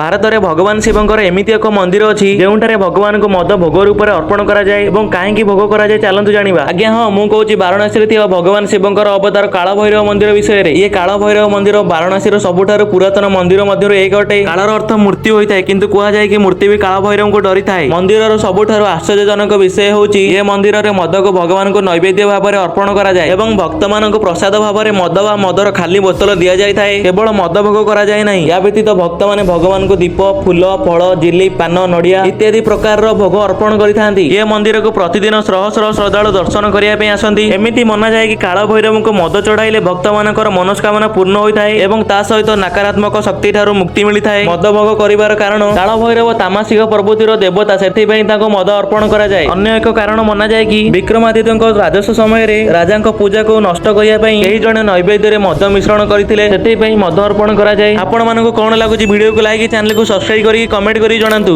ଭାରତରେ ଭଗବାନ ଶିବଙ୍କର ଏମିତି ଏକ ମନ୍ଦିର ଅଛି, ଯେଉଁଠାରେ ଭଗବାନଙ୍କୁ ମଦ ଭୋଗ ରୂପରେ ଅର୍ପଣ କରାଯାଏ ଏବଂ କାହିଁକି ଭୋଗ କରାଯାଏ, ଚାଲନ୍ତୁ ଜାଣିବା। ଆଜ୍ଞା ହଁ, ମୁଁ କହୁଛି ବାରାଣସୀରେ ଥିବା ଭଗବାନ ଶିବଙ୍କର ଅବତାର କାଳ ଭୈରବ ମନ୍ଦିର ବିଷୟରେ। ଇଏ କାଳ ଭୈରବ ମନ୍ଦିର ବାରାଣସୀର ସବୁଠାରୁ ପୁରାତନ ମନ୍ଦିର ମଧ୍ୟରୁ ଏକ ଅଟେ। କାଳର ଅର୍ଥ ମୃତ୍ୟୁ ହୋଇଥାଏ, କିନ୍ତୁ କୁହାଯାଏ କି ମୃତ୍ୟୁ ବି କାଳ ଭୈରବଙ୍କୁ ଡରିଥାଏ। ମନ୍ଦିରର ସବୁଠାରୁ ଆଶ୍ଚର୍ଯ୍ୟଜନକ ବିଷୟ ହେଉଛି, ଏ ମନ୍ଦିରରେ ମଦକୁ ଭଗବାନଙ୍କୁ ନୈବେଦ୍ୟ ଭାବରେ ଅର୍ପଣ କରାଯାଏ ଏବଂ ଭକ୍ତମାନଙ୍କୁ ପ୍ରସାଦ ଭାବରେ ମଦ ବା ମଦର ଖାଲି ବୋତଲ ଦିଆଯାଇଥାଏ। କେବଳ ମଦ ଭୋଗ କରାଯାଏ ନାହିଁ, ଏହା ବ୍ୟତୀତ ଭକ୍ତମାନେ ଭଗବାନଙ୍କୁ ଦୀପ, ଫୁଲ, ଫଳ, ଜିଲି, ପାନ, ନଡ଼ିଆ ଇତ୍ୟାଦି ପ୍ରକାରର ଭୋଗ ଅର୍ପଣ କରିଥାନ୍ତି। ଏ ମନ୍ଦିରକୁ ପ୍ରତିଦିନ ଶହ ଶହ ଶ୍ରଦ୍ଧାଳୁ ଦର୍ଶନ କରିବା ପାଇଁ ଆସନ୍ତି। ଏମିତି ମନାଯାଏ କି କାଳ ଭୈରବଙ୍କୁ ମଦ ଚଢାଇଲେ ଭକ୍ତମାନଙ୍କର ମନସ୍କାମନା ପୂର୍ଣ୍ଣ ହୋଇଥାଏ ଏବଂ ତା ସହିତ ନକାରାତ୍ମକ ଶକ୍ତି ଠାରୁ ମୁକ୍ତି ମିଳିଥାଏ। ମଦ ଭୋଗ କରିବାର କାରଣ, କାଳ ଭୈରବ ତାମାସିକ ପ୍ରବୃତ୍ତିର ଦେବତା, ସେଥିପାଇଁ ତାଙ୍କୁ ମଦ ଅର୍ପଣ କରାଯାଏ। ଅନ୍ୟ ଏକ କାରଣ ମନାଯାଏ କି ବିକ୍ରମାଦିତ୍ୟଙ୍କ ରାଜତ୍ୱ ସମୟରେ ରାଜାଙ୍କ ପୂଜାକୁ ନଷ୍ଟ କରିବା ପାଇଁ କେହି ଜଣେ ନୈବେଦ୍ୟରେ ମଦ ମିଶ୍ରଣ କରିଥିଲେ, ସେଥିପାଇଁ ମଦ ଅର୍ପଣ କରାଯାଏ। ଆପଣମାନଙ୍କୁ କଣ ଲାଗୁଛି? ଭିଡିଓକୁ ଲାଇକ୍, ଚ୍ୟାନେଲକୁ ସବସ୍କ୍ରାଇବ କରି କମେଣ୍ଟ କରି ଜଣାନ୍ତୁ।